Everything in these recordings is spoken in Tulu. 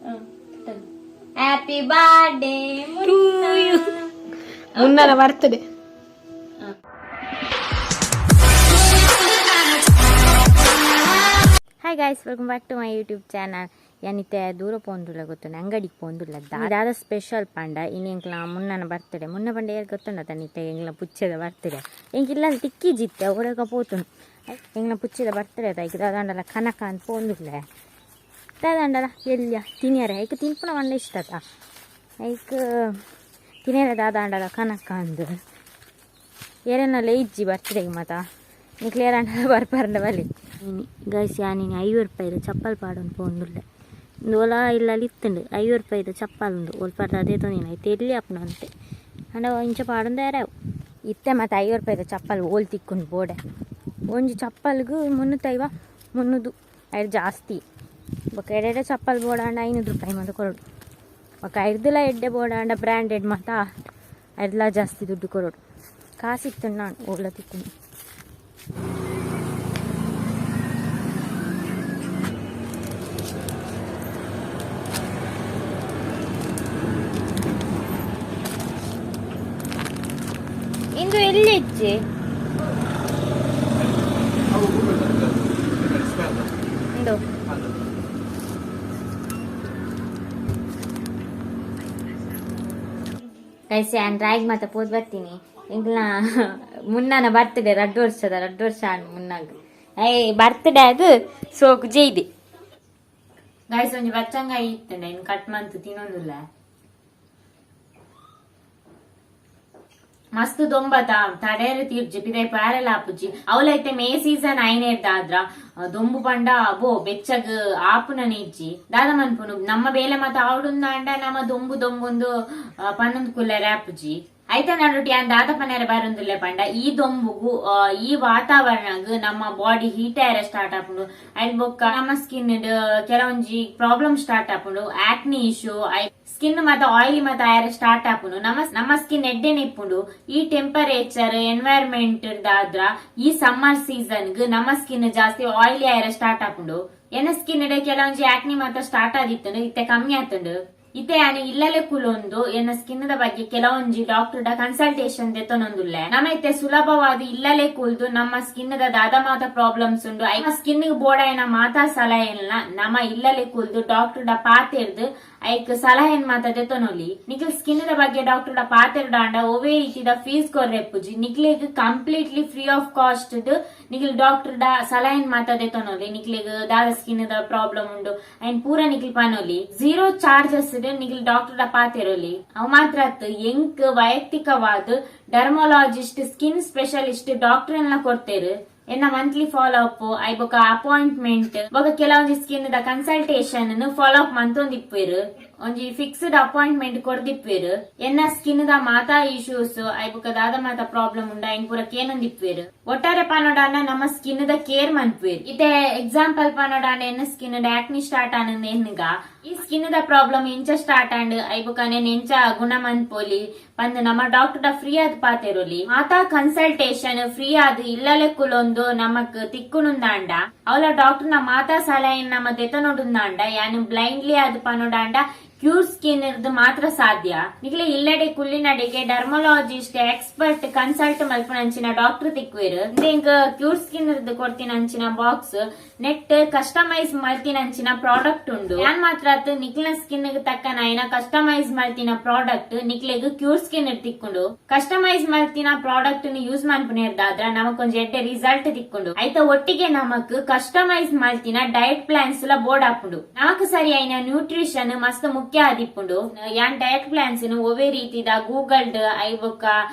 Happy birthday ಮುನ್ನನ birthday. Hi guys, welcome back to my YouTube channel. ಯಾನಿತ್ತೆ ದೂರ ಪೋಂದುಲ್ಲ ಗೊತ್ತುಂಡು, ಅಂಗಡಿಗೆ ಪೋಂದುಲ್ಲ. ದಾದ ಸ್ಪೆಷಲ್ ಪಂಡ ಇನಿ ಎಂಕ್ಲ ಮುನ್ನನ ಬರ್ತಡೆ. ಮುನ್ನ ಪಂಡ ಏರ್ ಗೊತ್ತುಂಡ ತನ್ನಿತ್ತೆ? ಎಂಗ್ಲ ಪುಚ್ಚೆದ ಬರ್ತಡೆ. ಎಂಕ್ ಇಲ್ಲ ತಿಕ್ಕಿ ಜಿತ್ತೆ ಒಡಗ ಪೋತುಂಡು. ಎಂಗ್ಲ ಪುಚ್ಚೆದ ಬರ್ತಡೆ ಐಕ್ ದಾದಾಂಡಲ ಕನಕ ಅಂತ ಪೋಂದುಲ್ಲ. ದಾದಾಂಡಲ ಎಲ್ಲಿಯ ತಿನಿಯರೆ ಐಕ್ ತಿನ್ಪುನ ಪಂಡ ಇಷ್ಟ ಅತ. ಐಕ್ ತಿನಿಯರೆ ದಾದಾಂಡಲ ಕನಕ ಅಂದು ಏರೆನಲ್ಲ ಇಜ್ಜಿ ಬರ್ತಡೆಗೆ ಮಾತ ನಿಕ್ಲು ಏರಾಂಡಲ ಬರ್ಪಾರಂಡ ಬಲಿ. ಗೈಸ್, ಯಾನಿನಿ 50 ರೂಪಾಯಿದ ಚಪ್ಪಲ್ ಪಾಡೊಂದು ಪೋಂದುಲ್ಲೆ. ಓಲ ಇಲ್ಲಲ್ಲಿ ಇತ್ತುಂಡು 50 ರೂಪಾಯಿದ ಚಪ್ಪಲ್ ಉಂಡು. ಒಲ್ಪ ಅದೇ ತೊಂದಿನ ಐತೆ ಎಲ್ಲಿ ಅಪ್ಪನ ಅಂತೆ ಅಂಡ ಇಂಚ ಪಾಡೊಂದು ಯಾರ್ಯಾವು ಇತ್ತೆ. ಮತ್ತು 50 ರೂಪಾಯಿದ ಚಪ್ಪಲ್ ಓಲ್ ತಿಕ್ಕೊಂಡು ಬೋಡೆ? ಒಂಜಿ ಚಪ್ಪಲ್ಗು ಮುನ್ನೂತ್ತೈವ ಮುನ್ನೂದು ಐದು ಜಾಸ್ತಿ. ಬೊಕ ಎಡೆಡೆ ಚಪ್ಪಲ್ ಬೋಡಾಂಡ 500 ರೂಪಾಯಿ ಮತ್ತು ಕೊರಡು. ಬೊಕ ಐರ್ದುಲ ಎಡ್ಡೆ ಬೋಡಾಂಡ ಬ್ರ್ಯಾಂಡೆಡ್ ಮಾತ ಐರ್ದುಲ ಜಾಸ್ತಿ ದುಡ್ಡು ಕೊರಡು. ಕಾಸಿತ್ತು ನಾನು ಓಲ ತಿಕ್ಕೊಂಡು. ಇಂದು ಎಲ್ಲಿ ಇಜ್ಜಿ ಇಂದು? ಗೈಸ್, ಯಾನ್ ರಾಗಿ ಮಾತ ಪೋದ್ ಬರ್ತೀನಿ. ಎಂಕ್ಲ ಮುನ್ನನ ಬರ್ತಡೆ, 2 ವರ್ಷದ, 2 ವರ್ಷ ಆಂಡ್ ಮುನ್ನಾಗ. ಏಯ್, ಬರ್ತಡೆ ಅದು ಸೋಕು ಜೈದೆ. ಗೈಸ್, ಒಂಜಿ ಬಚ್ಚಂಗಾಯಿ ಇತ್ತಂಡ ಇನ್ನು ಕಟ್ ಮಂತು ತಿನ್ನೊಂದುಲ್ಲ. ಮಸ್ತ್ ದೊಂಬತ ತಡೇರ ತೀರ್ಜಿ ಪಿದೈ ಪಾರೆಲ ಆಪುಜಿ. ಅವಲೈತೆ ಮೇ ಸೀಸನ್ ಐನೇರ್ದಾದ್ರ ದೊಂಬು ಪಂಡ ಅಬೋ ಬೆಚ್ಚಗ್ ಆಪುನ ಇಜ್ಜಿ. ದಾದ ಮನ್ಪುನು? ನಮ್ಮ ಬೇಲೆ ಮತ ಆವಡುಂದಾಂಡ ನಮ್ಮ ದೊಂಬು ದೊಂಬುಂದು ಪನ್ನೊಂದು ಕುಲ್ಲೆರೆ ಆಪುಜಿ. ಐತ ನಡುಟಿ ಯಾನ್ ದಾದ ಪನೆರೆ ಬರೊಂದುಲ್ಲೆ ಪಂಡ, ಈ ದೊಂಬುಗು ಈ ವಾತಾವರಣಗ್ ನಮ್ಮ ಬಾಡಿ ಹೀಟ್ ಆಯರೆ ಸ್ಟಾರ್ಟ್ ಆಪುಂಡು. ಅಂಡ್ ಬೊಕ್ಕ ನಮ್ಮ ಸ್ಕಿನ್ ಕೆಲವೊಂಜಿ ಪ್ರಾಬ್ಲಮ್ ಸ್ಟಾರ್ಟ್ ಆಪುಂಡು. ಆಕ್ನಿ ಇಶ್ಯೂ, ಸ್ಕಿನ್ ಮತ ಆಯಿಲಿ ಮತ ಆಯರೆ ಸ್ಟಾರ್ಟ್ ಆಪುಂಡು. ನಮ್ಮ ನಮ್ಮ ಸ್ಕಿನ್ ಎಡ್ಡೆನೆ ಇಪ್ಪುಂಡು. ಈ ಟೆಂಪರೇಚರ್ ಎನ್ವೈರ್ಮೆಂಟ್ ದಾದ್ರ ಈ ಸಮ್ಮರ್ ಸೀಸನ್ ನಮ್ಮ ಸ್ಕಿನ್ ಜಾಸ್ತಿ ಆಯಿಲಿ ಆಯರೆ ಸ್ಟಾರ್ಟ್ ಆಪುಂಡು. ಎನ್ನ ಸ್ಕಿನ್ ಕೆಲವೊಂಜಿ ಆಕ್ನಿ ಮಾತ ಸ್ಟಾರ್ಟ್ ಆದಿತ್ತುಂಡು, ಇತ್ತೆ ಕಮ್ಮಿ ಆತುಂಡು. ಇತ್ತೆ ಯಾನ್ ಇಲ್ಲಲೆ ಕುಲೊಂದು ಎನ್ನ ಸ್ಕಿನ್ the ಬಗ್ಗೆ ಕೆಲವೊಂಜಿ ಡಾಕ್ಟರ್ ಡ ಕನ್ಸಲ್ಟೇಷನ್ ದೆತ್ತೊನೊಂದುಲ್ಲೆ. ನಮ್ಮ ಇತ್ತೆ ಸುಲಭವಾದ ಇಲ್ಲಲೆ ಕುಲ್ದು ನಮ್ಮ ಸ್ಕಿನ್ the ದಾದ ಮಾತ ಪ್ರಾಬ್ಲಮ್ಸ್ ಉಂಡು, ಸ್ಕಿನ್ ಬೋಡಾಯನ ಮಾತಾ ಸಲಹೆಲ್ನ ನಮ್ಮ ಇಲ್ಲಲೆ ಕುಲ್ದು ಡಾಕ್ಟರ್ ಡ ಪಾತೆರ್ದು ಐಕ್ ಸಲಹೆನ್ ಮಾತ ದೆತ್ತೊನೊಲಿ. ನಿಕ್ಲ್ ಸ್ಕಿನ್ the ಬಗ್ಗೆ ಡಾಕ್ಟರ್ ಡ ಪಾತೆರ್ಡಾಂಡ ಒವೇ ರೀತಿದ ಫೀಸ್ ಕೊರ್ರೆಪ್ಪುಜಿ. ನಿಕ್ಲೆಗ್ ಕಂಪ್ಲೀಟ್ಲಿ ಫ್ರೀ ಆಫ್ ಕಾಸ್ಟ್ ನಿಕ್ಲ್ ಡಾಕ್ಟರ್ ಡ ಸಲಹೆನ್ ಮಾತ ದೆತ್ತೊನೊಲಿ. ನಿಕ್ಲೆಗ್ ದಾದ ಸ್ಕಿನ್ the problem ಉಂಡು ಐನ್ ಪೂರ ನಿಕ್ಲ್ ಪನೊಲಿ. ಝೀರೋ ಚಾರ್ಜಸ್ ನಿಕ್ಲ್ ಡಾಕ್ಟರ್ ಡ ಪಾತೆರೊಲಿ. ಅವು ಮಾತ್ರ ಅತ್, ಎಂಕ್ ವೈಯಕ್ತಿಕವಾದ ಡರ್ಮೊಲಾಜಿಸ್ಟ್, ಸ್ಕಿನ್ ಸ್ಪೆಷಲಿಸ್ಟ್ ಡಾಕ್ಟರ್ ಎಲ್ಲ ಕೊಡ್ತೇರು. ಎನ್ನ ಮಂತ್ಲಿ ಫಾಲೋ ಅಪ್ I ಬೊಕ ಅಪಾಯಿಂಟ್ಮೆಂಟ್ ಬೊಕ ಕೆಲವೊಂಜಿ skin the consultation follow up ಮಂತೊಂದಿಪ್ಪೇರು. ಒಂಜಿ ಫಿಕ್ಸ್ಡ್ ಅಪಾಯಿಂಟ್ಮೆಂಟ್ ಕೊರ್ದಿಪ್ಪೇರು. ಎನ್ನ ಸ್ಕಿನ್ the ಮಾತಾ ಇಶ್ಯೂಸ್ I ಬೊಕ ದಾದ ಮಾತಾ ಪ್ರಾಬ್ಲಮ್ ಉಂಡ ಐನ್ ಪೂರ ಕೇನೊಂದಿಪ್ಪೇರು. ಒಟ್ಟಾರೆ ಪನೊಡಾಂಡ ನಮ್ಮ ಸ್ಕಿನ್ the care ಮನ್ಪೇರು. ಇತ್ತೆ ಎಕ್ಸಾಂಪಲ್ ಪನೊಡಾಂಡ ಎನ್ನ ಸ್ಕಿನ್ ದ ಆಕ್ನಿ ಸ್ಟಾರ್ಟ್ ಆನಂದ ಎನ್ನುಗ ಈ ಸ್ಕಿನ್ the problem ಎಂಚ ಸ್ಟಾರ್ಟ್ ಆಂಡ್ I ಬೊಕ ನೆನ್ ಎಂಚ ಗುಣ ಮನ್ಪೊಲಿ ಪಂದ್ ನಮ್ಮ ಡಾಕ್ಟರ್ ಡ ಫ್ರೀ ಆದ್ ಪಾತೆರೊಲಿ. ಮಾತಾ ಕನ್ಸಲ್ಟೇಷನ್ ಫ್ರೀ ಆದ್ ಇಲ್ಲಲೆ ಕುಲೊಂದು ನಮಕ್ ತಿಕ್ಕುನುಂದಾಂಡ, ಅವಲ ಡಾಕ್ಟರ್ ನ ಮಾತಾ ಸಲಹೆ ನಮ್ಮ ದೆತನೊಡುಂದಾಂಡ, ಯಾನ್ ಬ್ಲೈಂಡ್ಲಿ ಆದ್ ಪನೊಡಾಂಡ ಕ್ಯೂರ್ ಸ್ಕಿನ್ ಇರ್ದು ಮಾತ್ರ ಸಾಧ್ಯ. ನಿಕ್ಲೆ ಇಲ್ಲಡೆ ಕುಲ್ಲಿನಡೆಗೆ ಡರ್ಮೊಲಾಜಿಸ್ಟ್ ಎಕ್ಸ್ಪರ್ಟ್ ಕನ್ಸಲ್ಟ್ ಮಲ್ಪುನಂಚಿನ ಡಾಕ್ಟರ್ ತಿಕ್ವೇರು. ಇಂಕ್ ಕ್ಯೂರ್ ಸ್ಕಿನ್ ಇರ್ದು ಕೊಡ್ತಿನಂಚಿನ ಬಾಕ್ಸ್ ನೆಟ್ ಕಸ್ಟಮೈಸ್ ಮಲ್ತಿನಂಚಿನ ಪ್ರಾಡಕ್ಟ್ ಉಂಡು. ಯಾನ್ ಮಾತ್ರ ಅತ್, ನಿಕ್ಲಿನ ಸ್ಕಿನ್ ತಕ್ಕನಾಯಿನ ಕಸ್ಟಮೈಸ್ ಮಲ್ತಿನ ಪ್ರಾಡಕ್ಟ್ ನಿಕ್ಲೆಗ್ ಕ್ಯೂರ್ ಸ್ಕಿನ್ ತಿಕ್ಕೊಂಡು. ಕಸ್ಟಮೈಸ್ ಮಲ್ತಿನ ಪ್ರಾಡಕ್ಟ್ ಯೂಸ್ ಮನ್ಪುನೇರ್ದಾದ್ರ ನಮಕ್ ಒಂಜಿ ಎಡ್ಡೆ ರಿಸಲ್ಟ್ ತಿಕ್ಕೊಂಡು. ಐತ ಒಟ್ಟಿಗೆ ನಮಕ್ ಕಸ್ಟಮೈಸ್ ಮಲ್ತಿನ ಡಯಟ್ ಪ್ಲಾನ್ಸ್ ಲ ಬೋರ್ಡ್ ಆಪುಂಡು. ನಮಕ್ ಸರಿಯಾಯಿನ ನ್ಯೂಟ್ರಿಷನ್ ಮಸ್ತ್ ಮುಖ್ಯ ಆದಿಪ್ಪುಂಡು. ಯಾನ್ ಡಯಟ್ ಪ್ಲಾನ್ಸ್ ಒವೇ ರೀತಿದ ಗೂಗಲ್ I ಬೊಕ್ಕ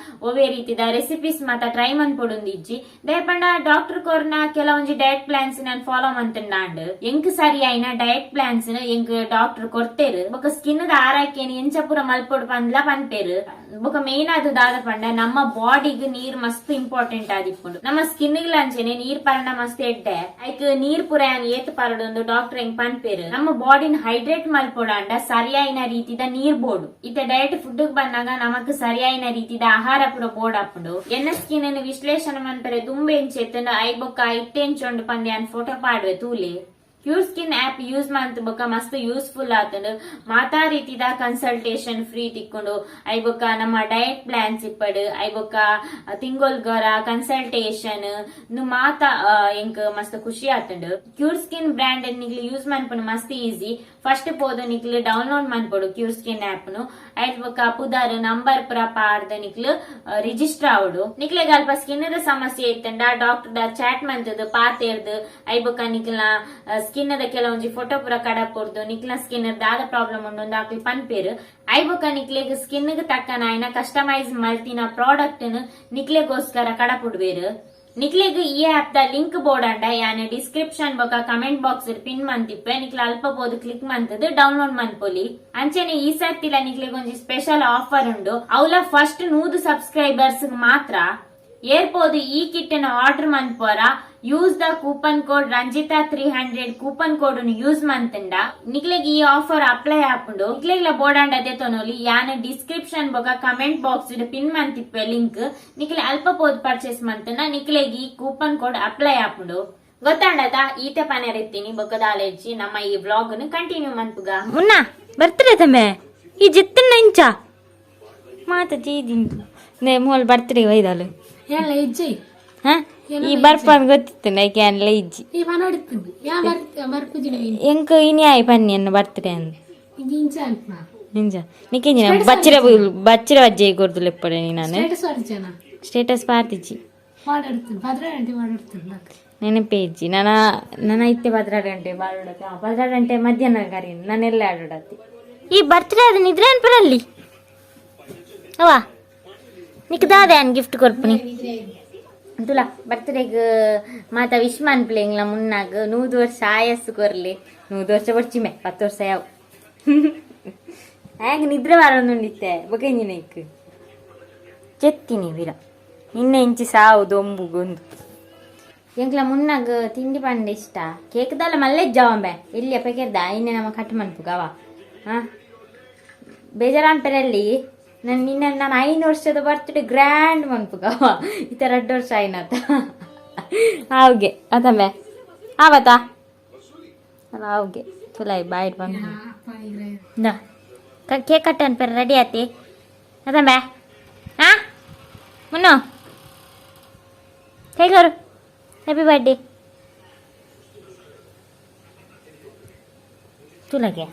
ಒವೇ ರೀತಿದ ರೆಸಿಪೀಸ್ ಮಾತ ಟ್ರೈ ಮನ್ಪೊಡುಂದಿಜ್ಜಿ. ದಯಪಂಡ ಡಾಕ್ಟರ್ ಕೊರ್ನ ಕೆಲವೊಂಜಿ ಡಯಟ್ ಪ್ಲಾನ್ಸ್ ನಾನು ಫಾಲೋ ಮಂತುಂಡಾಂಡ್. ಎಂಕ್ ಸರಿಯಾಯಿನ ಡಯಟ್ ಪ್ಲಾನ್ಸ್ ಎಂಕ್ ಡಾಕ್ಟರ್ ಕೊರ್ತೇರು. ಬೊಕ ಸ್ಕಿನ್ ದ ಆರೈಕೆನ್ ಎಂಚ ಪೂರ ಮಲ್ಪೊಡು ಪಂದ್ಲ ಪನ್ಪೇರು. ಬೊಕ ಮೇನ್ ಅದು ದಾದ ಪಂಡ, ನಮ್ಮ ಬಾಡಿಗ್ ನೀರ್ ಮಸ್ತ್ ಇಂಪಾರ್ಟೆಂಟ್ ಆದಿಪ್ಪುಂಡು. ನಮ್ಮ ಸ್ಕಿನ್ ಅಂಚೆನೆ ನೀರ್ ಪರಣ ಮಸ್ತ್ ಎಡ್ಡೆ. ಐಕ್ ನೀರ್ ಪೂರ ಯಾನ್ ಏತ್ ಪರಡೊಂದು ಡಾಕ್ಟರ್ ಎಂಕ್ ಪನ್ಪೇರು. ನಮ್ಮ ಬಾಡಿನ ಹೈಡ್ರೇಟ್ ಮಲ್ಪೊಡಾಂಡ ಸರಿಯಾಯಿನ ರೀತಿದ ನೀರ್ ಬೋಡು. ಇತ್ತೆ ಡಯಟ್ ಫುಡ್ ಬಂದಾಗ ನಮಕ್ ಸರಿಯಾಯಿನ ರೀತಿದ ಆಹಾರ ಪೂರ ಬೋರ್ಡ್ ಆಪುಂಡು. ಎನ್ನ ಸ್ಕಿನ್ ವಿಶ್ಲೇಷಣೆ ಮನ್ಪರೆ ದುಂಬೆ ಎಂಚೆತ್ತಂಡ I ಬೊಕ್ಕ ಇತ್ತೆ ಎಂಚೊಂಡು ಪಂದ್ ಯಾನ್ ಫೋಟೋ ಪಾಡುವೆ, ತೂಲೆ. ಕ್ಯೂರ್ ಸ್ಕಿನ್ ಆಪ್ ಯೂಸ್ ಮಂತ್ ಬೊಕ್ಕ ಮಸ್ತ್ ಯೂಸ್ಫುಲ್ ಆತುಂಡು. ಮಾತಾ ರೀತಿದ ಕನ್ಸಲ್ಟೇಷನ್ ಫ್ರೀ ತಿಕ್ಕೊಂಡು, I ಬೊಕ್ಕ ನಮ್ಮ ಡಯಟ್ ಪ್ಲಾನ್ಸ್ ಇಪ್ಪಡು, I ಬೊಕ್ಕ ತಿಂಗೊಲ್ಗೊರ ಕನ್ಸಲ್ಟೇಷನ್ ಮಾತ ಎಂಕ್ ಮಸ್ತ್ ಖುಷಿ ಆತುಂಡು. ಕ್ಯೂರ್ ಸ್ಕಿನ್ ಬ್ರ್ಯಾಂಡ್ ನಿಕ್ಲು ಯೂಸ್ ಮನ್ಪುನು ಮಸ್ತ್ ಈಸಿ. ಫಸ್ಟ್ ಪೋದು ನಿಕ್ಲು ಡೌನ್ಲೋಡ್ ಮನ್ಪೊಡು ಕ್ಯೂರ್ ಸ್ಕಿನ್ ಆಪ್ ನು. ಐಟ್ ಬೊಕ್ಕ ಪುದರ್, ನಂಬರ್ ಪೂರ ಪಾಡ್ದ್ ನಿಕ್ಲು ರಿಜಿಸ್ಟರ್ ಆವೊಡು. ನಿಕ್ಲೆಗ್ ಅಲ್ಪ ಸ್ಕಿನ್ ದ ಸಮಸ್ಯೆ ಇತ್ತಂಡ ಡಾಕ್ಟರ್ ದ ಚಾಟ್ ಮಂತದ್ ಪಾತೆರ್ದ್, I ಬೊಕ್ಕ ನಿಕ್ಲ್ನ ಸ್ಕಿನ್ ದ ಕೆಲವೊಂಜಿ ಫೋಟೋ ಪೂರ ಕಡಪುಡ್ದು, ನಿಕ್ಲ್ನ ಸ್ಕಿನ್ ದಾದ ಪ್ರಾಬ್ಲಮ್ ಉಂಡು ಅಂದ್ ಅಕ್ಲು ಪನ್ಪೆರ್. I ಬೊಕ್ಕ ನಿಕ್ಲೆಗ್ ಸ್ಕಿನ್ ಗ್ ತಕ್ಕನಾಯಿನ ಕಸ್ಟಮೈಸ್ ಮಲ್ತಿನ ಪ್ರಾಡಕ್ಟ್ ನ್ ನಿಕ್ಲೆಗೋಸ್ಕರ ಕಡಪುಡ್ವೆರ್. ನಿಕ್ಲೆಗ್ ಈ ಆಪ್ ದ ಲಿಂಕ್ ಬೋಡಂಡ ಯಾನ್ ಡಿಸ್ಕ್ರಿಪ್ಷನ್ ಬೊಕ ಕಮೆಂಟ್ ಬಾಕ್ಸ್ ಪಿನ್ ಮಂತಿಪ್ಪೆ. ನಿಕ್ಲೆ ಅಲ್ಪ ಪೋದು ಕ್ಲಿಕ್ ಮಂತದ್ ಡೌನ್ಲೋಡ್ ಮನ್ಪೊಲಿ. ಅಂಚನೆ ಈ ಸರ್ತಿಲ ನಿಕ್ಲೆಗ್ ಒಂಜಿ ಸ್ಪೆಷಲ್ ಆಫರ್ ಉಂಡು. ಅವ್ಲ ಫಸ್ಟ್ 100 ಸಬ್ಸ್ಕ್ರೈಬರ್ಸ್ ಮಾತ್ರ. ಏರ್ಪೋದು ಈ ಕಿಟ್ ನ ಆರ್ಡರ್ ಮನ್ಪೋರ, use the coupon code Ranjitha 300 coupon code use ಮಂತಂಡ ನಿಕ್ಲೆಗ್ ಈ ಆಫರ್ ಅಪ್ಲೈ ಆಪುಂಡು. ನಿಕ್ಲೆಗ್ಲ ಬೋಡಾಂಡ ದೆತೊನೊಲಿ. ಯಾನ್ ಡಿಸ್ಕ್ರಿಪ್ಷನ್ ಬೊಕ ಕಮೆಂಟ್ ಬಾಕ್ಸ್ ಪಿನ್ ಮಂತಿಪ್ಪೆ ಲಿಂಕ್. ನಿಕ್ಲೆ ಅಲ್ಪ ಪೋದು ಪರ್ಚೇಸ್ ಮಂತಂಡ ನಿಕ್ಲೆಗ್ ಈ ಕೂಪನ್ ಕೋಡ್ ಅಪ್ಲೈ ಆಪುಂಡು. ಗೊತ್ತಾಂಡತ? ಈತೆ ಪನೆರಿತ್ತೀನಿ, ಬೊಕ್ಕದಾಲೆಜ್ಜಿ. ನಮ್ಮ ಈ ವ್ಲಾಗ್ ಕಂಟಿನ್ಯೂ ಮನ್ಪುಗ. ಮುನ್ನ ಬರ್ತ್ಡೇ ತಮ್ಮೆ ಈ ಜಿತ್ತನ್ನ ಇಂಚ ಮಾತ ಜೀದಿಂದು ನೇ ಮೋಲ್ ಬರ್ತ್ಡೇ ಒಯ್ದಾಲು. ಎಲ್ಲ ಇಜ್ಜಿ. ಹಾ, ಈ ಬರ್ಪ ಗೊತ್ತಿತ್ತು ನೈಕೆ ಅನ್ಲ ಇಜ್ಜಿ. ಈ ಮನೋಡಿತ್ತು ಯಾ ಬರ್ ಬರ್ಪುಜಿನ. ಎಂಕ್ ಇನಿ ಆಯ್ ಪನ್ನಿ ಎನ್ನ ಬರ್ತ್ಡೇ ಅಂದ್. ಇಂಚ ಅನ್ಪ. ನಿಂಜ ನಿಕೆಂಜಿನ ಬಚ್ಚಿರ ಬಚ್ಚಿರ ವಜ್ಜೆ ಕೊರ್ದು ಲೆಪ್ಪಡೆ ನಾನು. ಸ್ಟೇಟಸ್ ವರ್ಜನ. ಸ್ಟೇಟಸ್ ಪಾರ್ತಿಜಿ. ವಾಡಾಡ್ತೀನಿ 12 ಗಂಟೆ ವಾಡಾಡ್ತೀನಿ నాకు. ನೆನಪೇ ಇಜ್ಜಿ. ನನ್ನ ನನ್ನ ಇತ್ತೆ 12 ಗಂಟೆ ಬಾಡೋಡತ್ತೆ, 12 ಗಂಟೆ ಮಧ್ಯಾಹ್ನ ಕರಿ ನಾನೆಲ್ಲ ಆಡೋಡತ್ತಿ. ಈ ಬರ್ತ್ಡೇ ಅದು ನಿದ್ರೆ ಅನ್ಪರಲ್ಲಿ ಅವ ನಿಕ್ ದಾದ ಗಿಫ್ಟ್ ಕೊರ್ಪುನಿ ತುಲಾ. ಬರ್ತ್ಡೇಗ್ ಮಾತ ವಿಶ್ ಮನ್ಪುಲೆ ಎಂಗ್ಲ ಮುನ್ನಾಗ. 100 ವರ್ಷ ಆಯಸ್ಸು ಕೊರ್ಲಿ. 100 ವರ್ಷ ಬೊಡ್ಚಿಮೆ, 10 ವರ್ಷ ಯಾವ ಹ್ಯಾಂಗ ನಿದ್ರೆ ಬರೋದುಂಡಿತ್ತೆ. ಬೊಕ ಇಕ್ ಚೆತ್ತಿನಿ ವೀರ ನಿನ್ನೆ ಇಂಚಿ ಸಾವು ದೊಂಬುಗೊಂದು. ಎಂಕ್ಲ ಮುನ್ನಾಗ ತಿಂಡಿ ಪಂಡ ಇಷ್ಟ. ಕೇಕ್ದಲ್ಲ ಮಲ್ಲೆ ಜಾವಂಬೆ ಎಲ್ಲಿಯ ಪೆಕೆರ್ದ ಇನ್ನೆ ನಮ್ಮ ಕಟ್ ಮನ್ಪುಗವ. ಹಾ, ಬೇಜಾರಾಂಪೆರಲ್ಲಿ ನಾನು ನಿನ್ನೆ ನಾನು 5 ವರ್ಷದ ಬರ್ತ್ಡೇ ಗ್ರ್ಯಾಂಡ್ ಮನ್ಪುಗವ. ಈ ಥರ 2 ವರ್ಷ ಆಯ್ನತ ಹಾಗೆ ಅದಮ್ಮೆ ಆವತಾ ಅಲ್ಲ ಹಾಗೆ ತುಲಾಯ್ ಬಾಯ್ ಬಂದು ಇಂದ ಕೇಕ್ ಕಟ್ ಅನ್ಪೆರ ರೆಡಿ ಆತಿ ಅದಮ್ಮೆ. ಹಾ ಮುನ್ನು ಹೇಗರು ಹ್ಯಾಪಿ ಬರ್ಡೇ ತುಲಗೆ.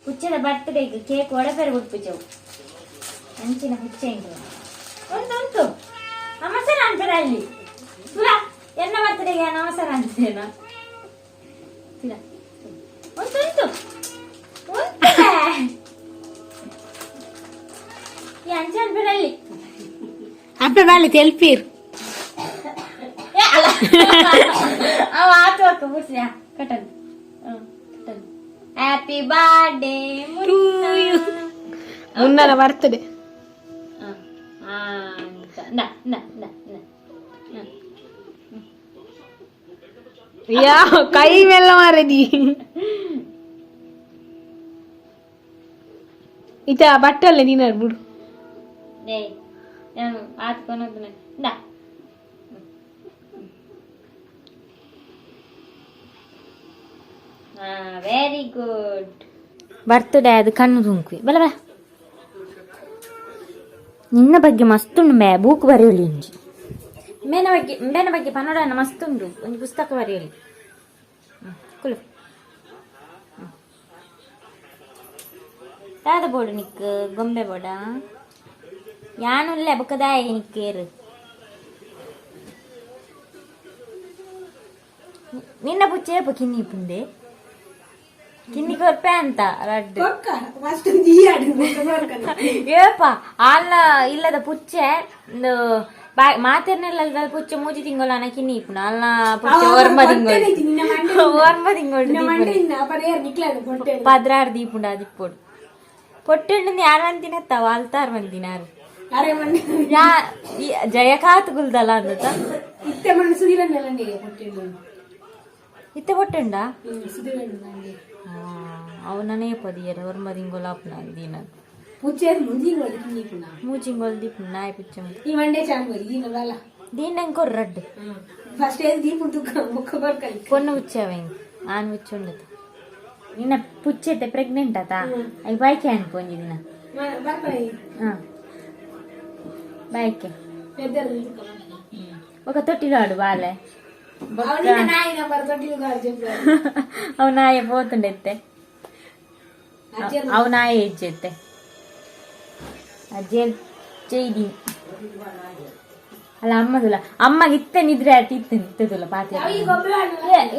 ಹುಚ್ಚದ ಬರ್ತ್ಡೇಗೆ ಕೇಕ್ ಒಡಪೆರೆ ಉಡ್ಪುಜವು ಅಂಚಿನ ಹುಚ್ಚ ಇಂದು ಉಂಟು ಉಂಟು ಅವಸರ ಅಂತಾರೆ ಅಲ್ಲಿ. ತುಲಾ ಎನ್ನ ಬರ್ತ್ಡೇಗೆ ಏನು ಅವಸರ ಅಂತೇನ? ತುಲಾ ಉಂಟು ಉಂಟು ಉಂಟು ಈ ಅಂಚೆ ಅನ್ಪೆರೆ ಅಲ್ಲಿ. ಅಪ್ಪೆ ಬಾಳೆ ತೆಲ್ಪೀರ್. ಏ ಅಲ್ಲ, ಅವ ಆತು ಅಕ್ಕ ಬುಡ್ಸಿಯ ಕಟನ್ ಕಟನ್. ಹ್ಯಾಪಿ ಬರ್ತ್ಡೇ ಮುನ್ನರ ಬರ್ತಡೆ. ಅಂತ ಯಾ ಕೈ ಮೆಲ್ಲ ಮಾರದಿ ಇತ ಬಟ್ಟಲ್ಲ ನೀನು ಬಿಡು. ಏಯ್ ನಾನು ಆತ್ಕೊನೋದು ಇಂದ. ಹಾ, ವೆರಿ ಗುಡ್. ಬರ್ತ್ಡೇ ಅದು ಕಣ್ಣು ತುಂಕುವಿ ಬಲ ಬಲ. ನಿನ್ನ ಬಗ್ಗೆ ಮಸ್ತ್ ಉಂಡು ಮೇ ಬೂಕ್ ಬರೆಯಲಿ ಇಂಜಿ ಮೇನ ಬಗ್ಗೆ ಮೇನ ಬಗ್ಗೆ ಪನ್ನಡ ಮಸ್ತ್ ಉಂಡು, ಒಂದು ಪುಸ್ತಕ ಬರೆಯಲಿ. ಕುಲು ದಾದ ಬೋಡು ನಿಕ್ ಗೊಂಬೆ ಬೋಡ ಯಾನುಲ್ಲೆ ಬೊಕ್ಕದಾಯ ನಿಕ್ಕೇರು ನಿನ್ನ ಪುಚ್ಚೆ ಕಿನ್ನಿ ಪುಂದೆ ಕಿನ್ನಿ ಕೊರ್ಪೆ ಅಂತ ರಡ್ಡು ಏಪ ಅಲ್ಲ ಇಲ್ಲದ ಪುಚ್ಚೆ ಮಾತೆರ್ನೆಲ್ಲ ಪುಚ್ಚೆ ಮೂಜಿ ತಿಂಗಳಾನ ಕಿನ್ನಿ ಇಪ್ಪುನ ಅಲ್ಲ ಪುಚ್ಚೆ ಒರ್ಂಬ ತಿಂಗಳು ಒರ್ಂಬ ತಿಂಗಳು 16 ದೀಪುಂಡ ಅದಿಪ್ಪೊಡು ಪೊಟ್ಟೆಂಡು ಯಾರು ಅಂತಿನತ್ತ ವಾಲ್ತಾರ್ ಬಂದಿನಾರು ಯಾ ಜಯಕಾತ್ ಗುಲ್ದಲ್ಲ ಅಂದತ. ಇತ್ತೆ ಪೊಟ್ಟೆಂಡ ಅವನೇ ಪದಿಯರ ಒರ್ಂಬ ತಿಂಗಳು ಆಪುನ ದಿನ ಮೂಜಿಂಗೋಲ್ ದೀಪುಂಡು ನಾಯಿ ಪುಚ್ಚೆ. ಈ ಮಂಡೆ ಚಾಂಗೋರಿ ದೀನ ದೀನ ಕೊರ್ರಡ್ಡು ಫಸ್ಟ್ ದೀಪು ತುಕ್ಕ ಮುಖ ಬರ್ಕಲಿ. ಪೊನ್ನು ಹುಚ್ಚವ. ಆನ್ ಮುಚ್ಚುಂಡತು ನಿನ್ನ ಪುಚ್ಚೆತ್ತೆ ಪ್ರೆಗ್ನೆಂಟ್ ಆತಾ? I ಬಾಯ್ಕೆ ಅನ್ಪು ಒಂಜಿ ದಿನ. ಹಾ, ಬಾಯ್ಕೆ. ఒక ತೊಟ್ಟಿಲಾಡು ಬಾಲೆ. ಅವು ನಾಯಿ ಪೋತುಂಡೆತ್ತೆ. ಅವು ನಾಯಿ ಇಜ್ಜೆತ್ತೆ. ಅಜ್ಜಿ ಚೈದಿ ಅಲ್ಲ, ಅಮ್ಮದುಲ ಅಮ್ಮಗೆ ಇತ್ತೆ ನಿದ್ರೆ ಆಯ್ತು, ಇತ್ತೆ ಇತ್ತದುಲ ಪಾತೆ.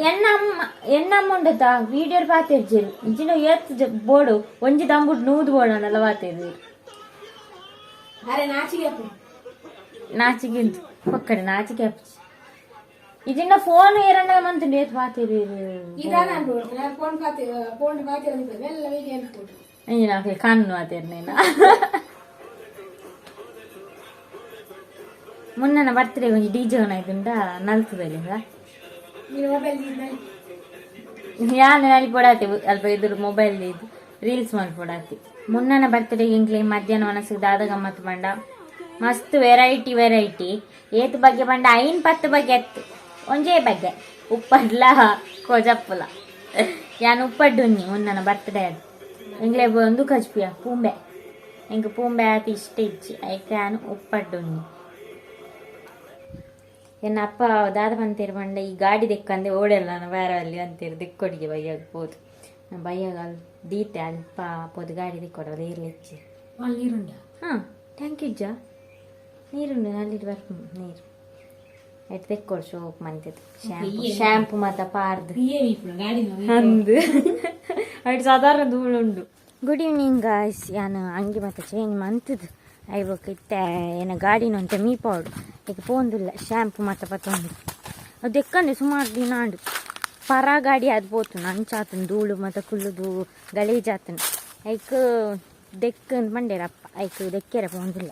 ಎನ್ನ ಅಮ್ಮ, ಎನ್ನ ಅಮ್ಮ ಉಂಡತ ವಿಡಿಯೋ ಪಾತೆರ್ಜೆರ್. ಇಜ್ಜಿನ ಏತ್ ಬೋಡು ಒಂಜಿ ದಂಬುಡ್ ನೂದು ಬೋಡು ಅನ್ನಲ್ಲ ಪಾತೆರ್. ನಾಚಿಗೆ ಪಕ್ಕಡೆ ನಾಚಿಕೆ ಅಪ್ಪಿ. ಇಜಿನ ಫೋನ್ ಏರಣ್ಣ ಮಂತುಂಡು ಏತ್ ಪಾತೆರ್. నాకు కన్ను అతేరు. ಮೊನ್ನ ಬರ್ತ್ಡೇ ಒಂಜಿ ಡಿಜೆ ಆಯ್ತುಂಡ ನಲ್ತದಲ್ಲಿ. ಯಾನ್ ನಲಿ ಪೊಡಾತಿ ಅಲ್ಪ ಎದುರು ಮೊಬೈಲ್ ಇದು ರೀಲ್ಸ್ ಮಲ್ಪೊಡಾತಿ. ಮುನ್ನನ ಬರ್ತ್ಡೇ ಇಂಕ್ಲೆ ಮಧ್ಯಾಹ್ನ ಮನಸ್ಸಿಗೆ ದಾದ ಗಮ್ಮತ್ ಪಂಡ ಮಸ್ತ್ ವೆರೈಟಿ ವೆರೈಟಿ. ಏತ್ ಬಗ್ಗೆ ಪಂಡ ಐನ್ ಪತ್ತು ಬಗ್ಗೆ ಎತ್ತು, ಒಂಜೇ ಬಗ್ಗೆ ಉಪ್ಪಡ್ಲ ಕೊಜಪ್ಪುಲ. ಯಾನ್ ಉಪ್ಪಡ್ಡು ಉನ್ನಿ ಮುನ್ನನ ಬರ್ತ್ಡೇ ಅದು. ಎಂಗ್ಲೆ ಒಂದು ಕಜ್ಪಿಯ ಪೂಂಬೆ, ಎಂಕ್ ಪೂಂಬೆ ಆತ ಇಷ್ಟ ಇಜ್ಜಿ, ಐಕ್ ಯಾನ್ ಉಪ್ಪಡ್ಡು ಉನ್ನಿ. ಎನ್ನ ಅಪ್ಪ ದಾದ ಪಂತೇರು ಪಂಡ ಈ ಗಾಡಿ ದೆಕ್ಕಂದೆ ಓಡೆಲ್ಲ ನಾನು ಬೇರೆ ಅಲ್ಲಿ ಅಂತೀರು ದಿಕ್ಕೊಡಿಗೆ ಬೈಯಾಗ ಪೋದು. ನಾನು ಬೈಯಾಗ ಅಲ್ಲಿ ದೀತೆ ಅಲ್ಪ ಪೋದು ಗಾಡಿ ದಿಕ್ಕೊಡಲ್ಲ ಇರ್ಲಿಚ್ಚಿ. ನೀರುಂಡ? ಹಾಂ, ಟ್ಯಾಂಕ್ ಇಜ್ಜ, ನೀರುಂಡು ನಲ್ಲಿ ಬರ್ಪು ನೀರು. ಐಟ್ ತೆಕ್ಕೊಡು ಸೋಪ್ ಮಂತಿದ್ದು ಶಾಂಪು ಶಾಂಪು ಮಾತ ಪಾರ್ದು. ಗಾಡಿ. ಅಂದು ಐಟ್ ಸಾಧಾರಣ ಧೂಳುಂಡು. Good evening guys. ಯಾನ್ ಅಂಗಿ ಮತ್ತೆ ಚೇಂಜ್ ಮಂತದ್ದು ಐಬೊಕ್ಕ ಇತ್ತೆ ಏನ ಗಾಡಿನ ಒಂತೆ ಮೀಪಾವಡು. ಈಗ ಪೋಂದುಲ್ಲ, ಶಾಂಪು ಮಾತ ಪತ್ತೊಂದು. ಅದು ದೆಕ್ಕಂದೆ ಸುಮಾರು ದಿನ ಆಂಡು. ಪರ ಗಾಡಿ ಅದು ಪೋತುಂಡು, ಅಂಚಾತುಂಡು, ಧೂಳು ಮಾತ ಕುಲ್ಲುದು ಗಲೀಜಾತುಂಡು. ಐಕ್ ದೆಕ್ ಪಂಡೇರಪ್ಪ, ಐಕ್ ದೆಕ್ಕೆರೆ ಪೋಂದಿಲ್ಲ.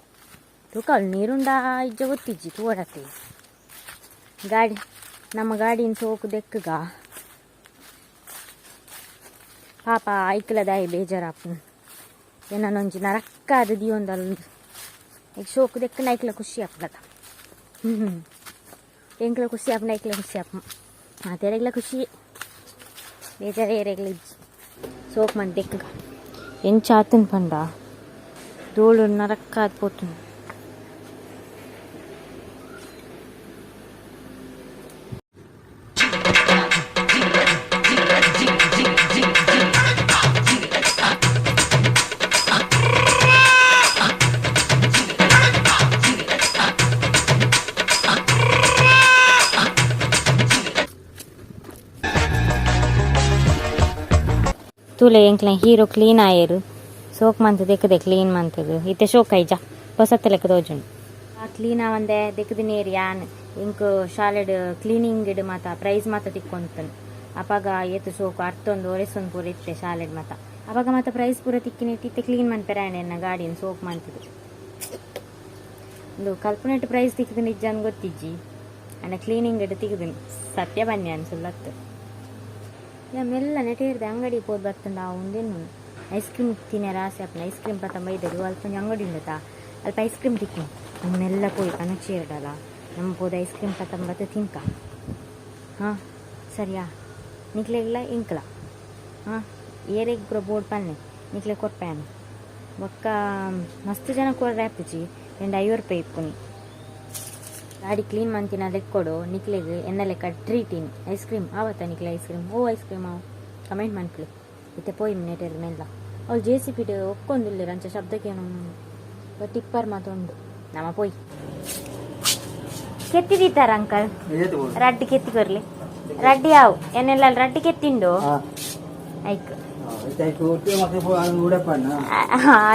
ತೂಕ ಅವ್ಳು ನೀರುಂಡ ಇಜ್ಜ ಗೊತ್ತಿಜ್ಜಿ, ತೂವಡತ್ತೆ. ಗಾಡಿ ನಮ್ಮ ಗಾಡಿನ ಸೋಕು ದೆಕ್ಕಗ. ಪಾಪ ಐಕ್ಲದಾಯಿ ಬೇಜಾರಾಪುಂಡು. ಏನೊಂಜಿ ನರಕ್ಕಾದ ದಿಯೊಂದಲ್ಲ. ಈಗ ಶೋಕು ದೆಕ್ಕನ ಐಕ್ಲ ಖುಷಿ ಆಪುಂಡತ. ಎಂಕ್ಲ ಖುಷಿ ಆಪುಂಡು, ಐಕ್ಲ ಖುಷಿ ಆಪುಂಡು, ಮಾತೆರೆಗ್ಲ ಖುಷಿ, ಬೇಜಾರೇ ಏರೆಗ್ಲ ಇಜ್ಜಿ. ಸೋಕ್ ಮಂತ್ ದೆಕ್ಕಗ. ಎಂಚ ಆತನ್ ಪಂಡ ಧೂಳು ನರಕ್ಕಾದ್ ಪೋತುಂಡು. ತೂಲೆ ಎಂಕ್ಲ ಹೀರೋ ಕ್ಲೀನ್ ಆಯೆರ್. ಸೋಕ್ ಮಂತುದು ದೆಕ್ಕದೆ ಕ್ಲೀನ್ ಮಂತುದು. ಇತ್ತೆ ಶೋಕ್ ಐಜ ಪೊಸತ್ತ ಲೆಕ್ಕ ತೋಜುಂಡು. ಆ ಕ್ಲೀನ್ ಆವಂದೆ ದೆಕ್ಕದು ನೇರ್ ಯಾನ್ ಎಂಕ್ ಶಾಲೆಡ್ ಕ್ಲೀನಿಂಗ್ ಮಾತ ಪ್ರೈಸ್ ಮಾತ ತಿಕ್ಕೊಂತುಂಡು. ಅಪಗ ಏತ್ ಶೋಕು ಅರ್ತೊಂದು ಒರೆಸೊಂದು ಪೂರ ಇತ್ತೆ ಶಾಲೆಡ್ ಮಾತ. ಅಪಗ ಮಾತ ಪ್ರೈಸ್ ಪೂರ ತಿಕ್ಕಿನೆಟ್ ಇತ್ತೆ ಕ್ಲೀನ್ ಮನ್ಪೆರೆ ಆಂಡ್ ಎನ್ನ ಗಾಡಿನ್ ಸೋಕ್ ಮಂತುದು. ಉಂದು ಕಲ್ಪನೆಟ್ ಪ್ರೈಸ್ ತಿಕ್ಕುದು ನಿಜ ಗೊತ್ತಿಜ್ಜಿ, ಅಂಡ ಕ್ಲೀನಿಂಗ್ ತಿಕ್ಕುದು ಸತ್ಯ ಬನ್ನಿ ಅನ್ಸುಲ್ಲತ್ತು. ಯಾ ಮೆಲ್ಲ ನೆಟೇರ್ದೆ ಅಂಗಡಿ ಪೋದು ಬರ್ತುಂಡ. ಉಂದೆನ್ನು ಐಸ್ ಕ್ರೀಮ್ ತಿನ್ಯರ ಆಸೆ ಆಪುಂಡು. ಐಸ್ ಕ್ರೀಮ್ ಪತ್ತ ಬೈದೆರ್. ಅಲ್ಪ ಒಂಜಿ ಅಂಗಡಿ ಉಂಡತಾ, ಅಲ್ಪ ಐಸ್ ಕ್ರೀಮ್ ತಿಕ್ಕುಂಡು. ನಮ್ಮ ಮೆಲ್ಲ ಪೋಯಿ ಕನಚೇರ್ಡಲ ನಮ್ಮ ಪೋದು ಐಸ್ ಕ್ರೀಮ್ ಪತ್ತಂಬತ್ತು ತಿನ್ಕ. ಹಾಂ, ಸರಿಯಾ? ನಿಕ್ಲೆಗ್ಲ ಇಂಕ್ಲ ಹಾಂ ಏರೆಗ್ ಪೂರ ಬೋರ್ಡ್ ಪನ್ನೆ, ನಿಕ್ಲೆ ಕೊರ್ಪೆ. ಬೊಕ್ಕ ಮಸ್ತ್ ಜನ ಕೊರ್ರೆ ಆಪುಜಿ, ಎಂಡ 50 ರೂಪಾಯಿ ಇಪ್ಪುನಿ. ಗಾಡಿ ಕ್ಲೀನ್ ಮಂತಿನ ಲೆಕ್ಕೊಡು. ನಿಕ್ಲೆಗ್ ಎನ್ನ ಲೆಕ್ಕ ಟ್ರೀಟಿನ್ ಐಸ್ ಕ್ರೀಮ್ ಆವತ್ತ ನಿಕ್ಲೆ? ಐಸ್ ಕ್ರೀಮ್ ಓ ಐಸ್ ಕ್ರೀಮ್ ಆವು ಕಮೆಂಟ್ ಮನ್ಪುಲೆ. ಇತ್ತೆ ಪೋಯಿ ನೆಟೆರ್ ಮೆಲ್ಲ. ಅವ್ಳು ಜೆ ಸಿ ಪಿಡ್ ಒಕ್ಕೊಂದುಲ್ಲೆರ್, ಅಂಚ ಶಬ್ದಕ್ಕೆ ಏನೋ ಟಿಪ್ಪರ್ ಮಾತ ಉಂಡು. ನಮ ಪೋಯಿ. ಕೆತ್ತಿದೀತಾರ ಅಂಕಲ್? ರಡ್ಡ್ ಕೆತ್ತಿ ಕೊರ್ಲಿ. ರಡ್ಡಿ ಯಾವು ಎನ್ನೆಲ್ಲ ರಡ್ಡಿ ಕೆತ್ತಿಂಡು ಐಕ್.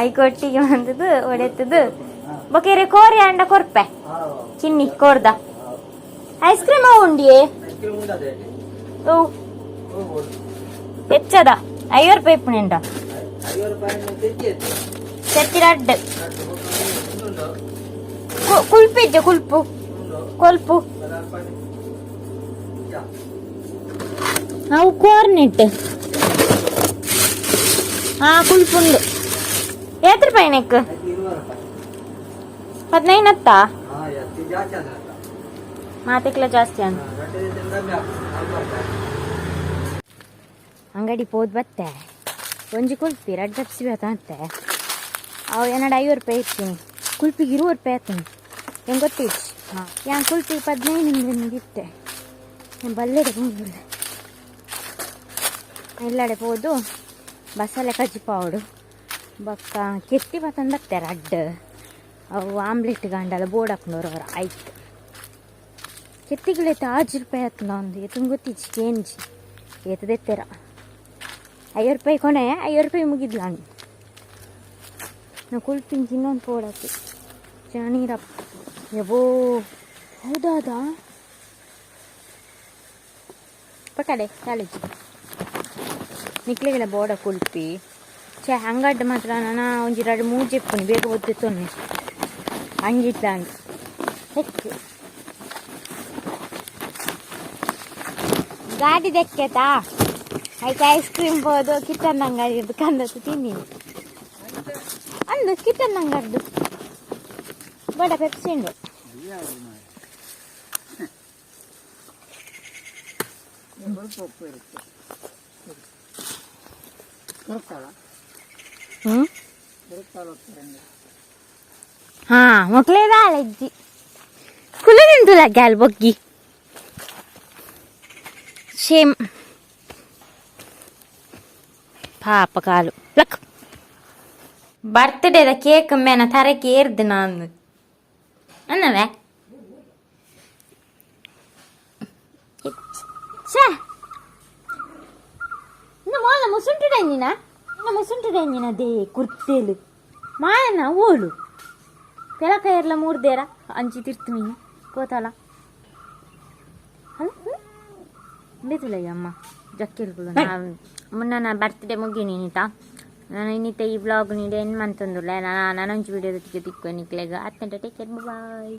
ಐಕ್ ಒಟ್ಟಿಗೆ ಬಂದದ್ದು ಒಡೆತ್ತದು. ಬೊಕೇರೆ ಕೋರಿ ಅಂಡ ಕೊರ್ಪೆ ಚಿನ್ನಿ ಕೋರ್ದ ಐಸ್ ಕ್ರೀಮ್ ಅವು ಉಂಡಿಯೇ. ಓ ಹೆಚ್ಚದ 50 ರೂಪಾಯಿ ಇಪ್ಪುನೆಂಡ ಕೆತ್ತಿ ರಡ್ಡ್. ಕುಲ್ಪಿಜ್ಜ? ಕುಲ್ಪು ಕೊಲ್ಪು ಅವು ಕೋರ್ನೆಟ್. ಹಾ, ಕುಲ್ಪುಂಡು. ಏತ್ ರೂಪಾಯಿ ನೆಕ್? 15 ಹತ್ತಾ? ಮಾತೆಕ್ಲ ಜಾಸ್ತಿ ಅಂದ. ಅಂಗಡಿ ಪೋದು ಬತ್ತೆ. ಒಂಜಿ ಕುಲ್ಪಿ ರಡ್ಡ್ ಪೆಪ್ಸಿ ಬೇಕಂತೆ. ಅವು ಎನ್ನಡ 50 ರೂಪಾಯಿ ಇತ್ತೀನಿ, ಕುಲ್ಪಿಗೆ 20 ರೂಪಾಯಿ ಆತೀನಿ. ಹೆಂಗೆ ಗೊತ್ತಿತ್ತು? ಹಾಂ, ಯಾನ್ ಕುಲ್ಪಿಗೆ 15 ಇತ್ತೆ. ನಾನು ಬಲ್ಲೆಡೆ ಪೋಂಗುಲ್ಲ. ಎಲ್ಲಡೆ ಪೋದು ಬಸಳೆ ಕಜಿಪಾವಡು ಬೊಕ್ಕ ಕೆತ್ತಿ ಬತ್ತಂದು ಬತ್ತೆ ರಡ್ಡ್. ಅವು ಆಮ್ಲೆಟ್ ಗಂಡಲ ಬೋರ್ಡ್ ಹಾಕ್ನೋರು ಅವರ ಆಯ್ತು. ಕೆತ್ತಿಗಳೈತೆ 6 ರೂಪಾಯಿ ಆಯ್ತು. ಒಂದು ಎತ್ತಂಗೆ ಗೊತ್ತಿಜ್ಜಿ ಕೇಂಜಿ ಏತದೆತ್ತೆರ. 50 ರೂಪಾಯಿ ಕೊನೆ, 50 ರೂಪಾಯಿ ಮುಗಿದ್ಲ. ನಾ ಕುಲ್ಪಿಂಚ್ ಇನ್ನೊಂದು ಪೋಡಕ್ಕೆ ನೀರಪ್ಪ ಯಬೋ. ಹೌದಾದ ಪಕಡೆ ಕಾಲೇಜ್ ನಿಕ್ಲೆಗೆಲ್ಲ ಬೋಡ ಕುಲ್ಪಿ. ಛೇ, ಹಂಗಡ್ಡ ಮಾತ್ರ ನಾನು ಒಂಜಿ ರಡ್ಡ್ ಮೂಜಿ ಇಪ್ಪುನಿ ಬೇಗ ಬೊತ್ತಿತ್ತೊನ್ನೆ ಹಂಗಿತ್ತ ಹಂಗೆ ಹೆಚ್ಚು ಗಾಡಿ ದೆಕ್ಕೆತಾ ಐತೆ. ಐಸ್ ಕ್ರೀಮ್ ಬೋದು ಕಿಟ್ಟನ್ ಅಂಗಡಿದ್ದು ಕಂದತ್ತು ತಿನ್ನಿ ಅಂದು ಕಿಟ್ಟನ್ ಅಂಗಡ್ದು ಬಡ ಪೆಪ್ಸಿ ಉಂಡು. ಹ್ಮ್ ಹಾ ಮೊಕ್ಲೇದಾಳ ಇಜ್ಜಿ ಕುಲ್ಲದಿಂತುಲ ಗ್ಯಾಲ್ ಬೊಗ್ಗಿ ಸೇಮ್ ಪಾಪ ಕಾಲು ಲಕ್. ಬರ್ತ್ಡೇದ ಕೇಕ್ ಮೇನ ತರಕ್ಕೆ ಏರ್ದು ನಾನು ಅನ್ನವೇ. ಛೇ, ಇನ್ನು ಮೋಲ ಮುಸುಂಟುಡಂಜಿನ, ಇನ್ನು ಮುಸುಂಟುಡಂಜಿನ they ಕುರ್ತೇಲು ಮಾಯನ ಓಲು ಕೆಳಕ ಎರ್ಲ ಮೂರ್ದೇರ ಅಂಚಿ ತಿರ್ತು ಮೀನು ಪೋತಲ ಅಲ್ಲ ಅಮ್ಮ ಜಕ್ಕಿಲ್ಗುಲು. ಮುನ್ನ ನಾ ಬರ್ತ್ಡೇ ಮುಗಿನಿ ನೀತಾ. ನಾನು ಇನ್ನಿತ ಈ ವ್ಲಾಗ್ ನೀಡೆ ಏನು ಮಂತಂದುಲ್ಲ. ನಾನು ನಾನೊಂಜಿ ವಿಡಿಯೋದೊಟ್ಟಿಗೆ ತಿಕ್ಕು ನಿಕ್ಲೆಗ್. ಅತ್ತಂಟ, ಟೇಕ್ ಕೇರ್, ಬಾಯ್.